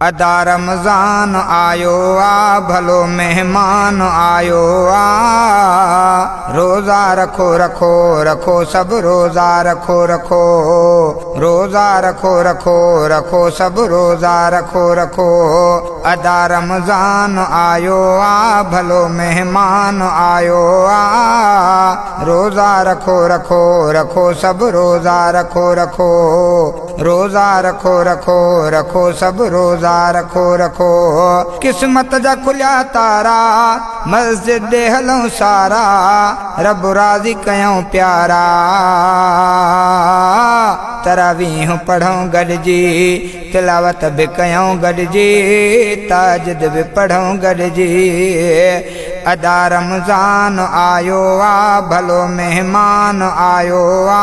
ادا رمضان آيو آ ڀلو مهمان آيو آ روزا رکو رکو رکو سڀ روزا رکو رکو روزا رکو رکو رکو سڀ روزا رکو رکو ادا رمضان آيو آ ڀلو مهمان آيو آ روزا رکو رکو رکو سڀ روزا رکو رکو روزا رکو رکو رکو سڀ روزا رکو رکو قسمت جا کليا تارا مسجد ڏي هلون سارا رب راضي ڪيون پيارا تراويح پڙهون گڏجي تلاوت به ڪيون گڏجي تهجد به پڙهون گڏجي ادا رمضان آيو آ ڀلو مهمان آيو آ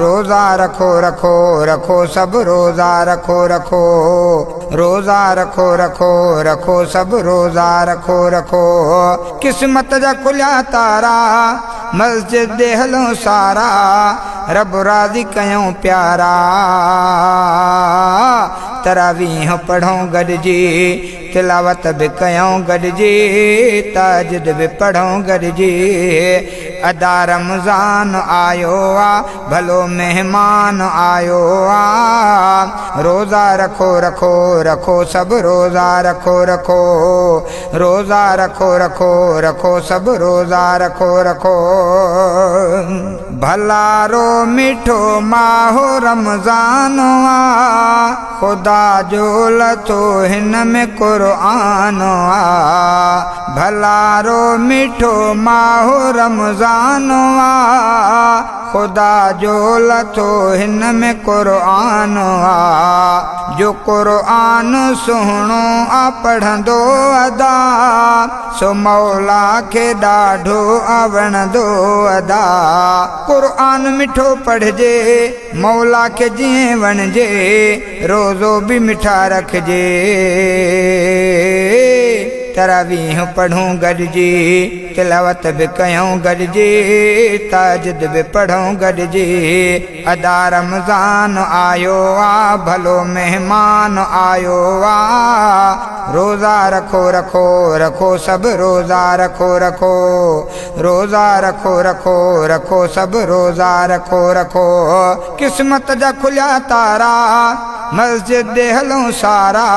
روزا رکو رکو رکو سڀ روزا رکو رکو روزا رکو رکو رکو سڀ روزا رکو رکو قسمت جا کليا تارا مسجد ڏي هلون سارا رب راضي ڪيون پيارا تراويح پڙهون گڏجي تلاوت به ڪيون گڏجي تهجد به پڙهون گڏجي ادا رمضان آيو آ ڀلو مهمان آيو آ روزا رکو رکو رکو سڀ روزا رکو رکو روزا رکو رکو رکو سڀ روزا رکو رکو ڀلارو مٺو ماهه رمضان آ خدا جو لٿو هن ۾ قرآن آ ڀلارو مٺو ماهه رمضان آ خدا جو لٿو هن ۾ قرآن آ جو قرآن سهڻو آ پڙهندو ادا سو مولا کي ڏاڍو آ وڻندو ادا قرآن مٺو پڙهجي مولا کي جيئن وڻجي، روزو به مٺا رکجي. تراويح پڙهون گڏجي، تلاوت به ڪيون گڏجي، تهجد به پڙهون گڏجي. ادا رمضان آيو آ، ڀلو مهمان آيو آ. روزا رکو رکو رکو سڀ روزا رکو رکو. روزا رکو رکو رکو سڀ روزا رکو رکو قسمت جا کليا تارا مسجد ڏي هلون سارا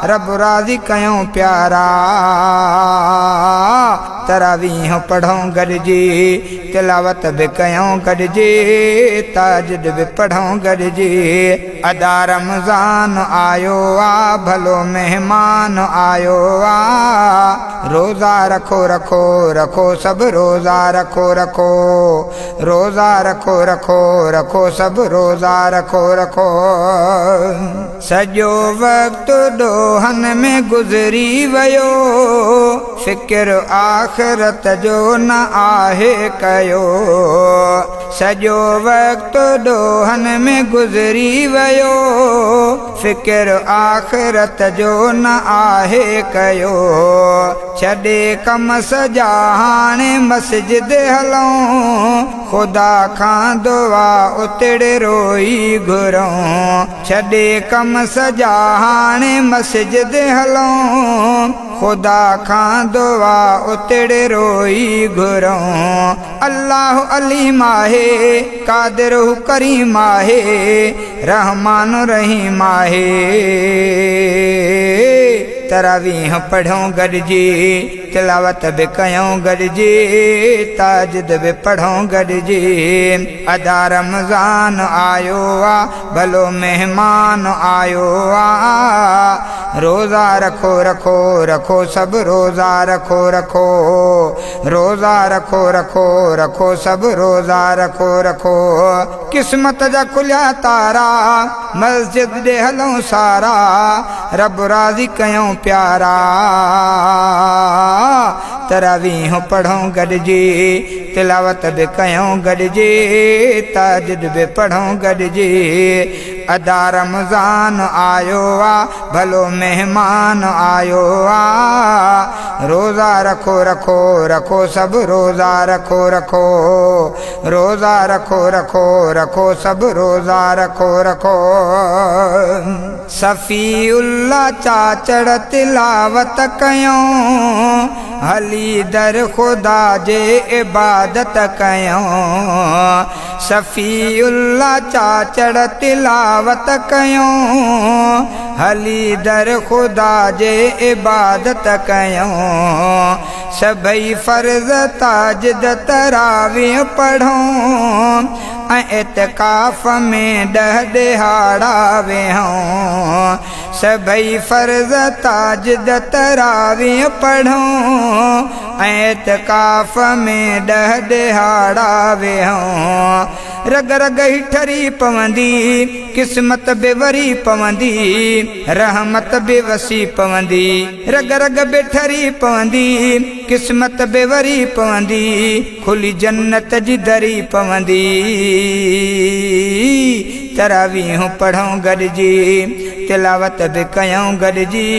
رب راضي ڪيون پيارا تراويح پڙهون گڏجي تلاوت به ڪيون گڏجي تهجد به پڙهون گڏجي ادا رمضان آيو آ ڀلو مهمان آيو آ روزا رکو رکو رکو سڀ روزا رکو رکو روزا رکو رکو رکو سڀ روزا رکو رکو. سڄو وقت ڏوهن ۾ گذري ويو فڪر آخرت جو نه آهي ڪيو سڄو وقت ڏوهن ۾ گذري ويو فڪر آخرت جو نه آهي ڪيو. ڇڏي ڪم سڄا هاڻي مسجد هلون. خدا کان دعا اتڙي روئي گهرون. ڇڏي ڪم سڄا هاڻي مسجد هلون. خدا کان دعا اتڙي روئي گهرون. الله عليم آهي، قادر هو ڪريم آهي، رحمان رحيم آهي. تراويح پڙهيون گڏجي، تلاوت به ڪيون گڏجي، تهجد به پڙهون گڏجي. ادا رمضان آيو آ، ڀلو مهمان آيو آ. روزا رکو رکو رکو سڀ روزا رکو رکو. روزا رکو رکو رکو سڀ روزا رکو رکو قسمت جا کليا تارا مسجد ڏي هلون سارا رب راضي ڪيون پيارا تراويح پڙهون گڏجي تلاوت به ڪيون گڏجي تهجد به پڙهون گڏجي. ادا رمضان آيو آ، ڀلو مهمان آيو آ. روزا رکو رکو رکو سڀ روزا رکو رکو، روزا رکو رکو رکو سڀ روزا رکو رکو. صفي الله چاچڙ تلاوت ڪيون، هلي در خدا جي عبادت ڪيون. صفي الله چاچڙ تلاوت ڪيون، هلي در خدا جي عبادت ڪيون. سڀئي فرض تاجد تراويح پڙهون ۽ اعتڪاف ۾ 10 ڏهاڙا ويهون. سڀئي فرض تاجد تراويح پڙهون ۽ اعتڪاف ۾ 10 ڏهاڙا ويهون. رڳ رڳ ئي ٺري پوندي، قسمت به وري پوندي، رحمت به وسي پوندي. رڳ رڳ به ٺري پوندي، قسمت به وري پوندي، کلي جنت جي دري پوندي. تراويح پڙهون گڏجي، تلاوت به ڪيون گڏجي،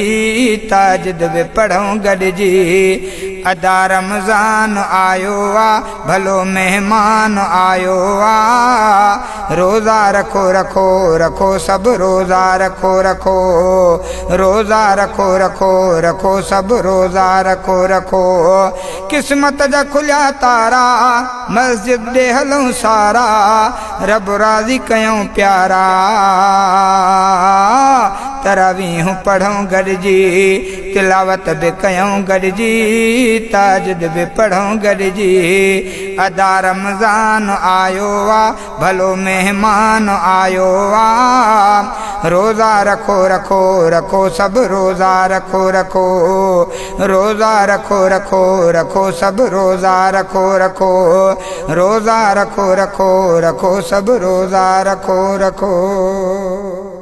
تاجد به پڙهون گڏجي. ادا رمضان آيو آ، ڀلو مهمان آيو آ. روزا رکو رکو رکو سڀ روزا رکو رکو، روزا رکو رکو رکو سڀ روزا رکو رکو. قسمت جا کليا تارا، مسجد ڏي هلون سارا، رب راضي ڪيون پيارا. تراويح پڙهون گڏجي، تلاوت به ڪيون گڏجي، تاجد به پڙهون گڏجي. ادا رمضان آيو آ، ڀلو مهمان آيو آ. روزا رکو رکو رکو سڀ روزا رکو رکو، روزا رکو رکو رکو سڀ روزا رکو رکو، روزا رکو رکو رکو سڀ روزا رکو رکو.